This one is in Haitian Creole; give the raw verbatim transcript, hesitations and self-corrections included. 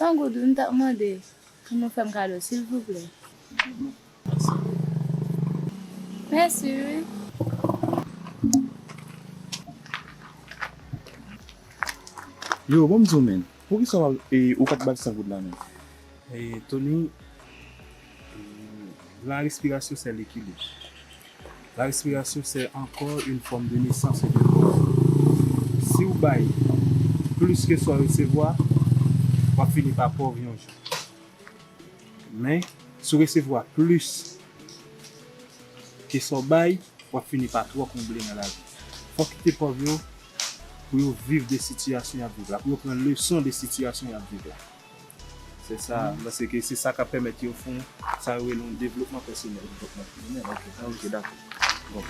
San goud wi, m t ap mande pou nou fè m kado, silvouplè. Mèsi wi. Yo, bon m di w, men, poukisa w, e, ou pa t ba l san goud la, men? E, Tony, e, la respiration, c'est l'équilibre. La respiration, c'est encore une forme de naissance et de mort. Si w bay plis ke sa w resevwa, w ap fini pa pòv yon jou. Men, si w resevwa plis ke sa w bay, w ap fini pa twò konble nan lavi. Fò w kite pòv yo pou yo viv de sitiyasyon y ap viv la, pou yo pran leson de sitiyasyon y ap viv la. Se sa, paske se sa k ap pèmèt yo fè sa yo rele yon devlopman pèsonèl. Devlopman pèsonèl, ok. Ok, dakò. Bon.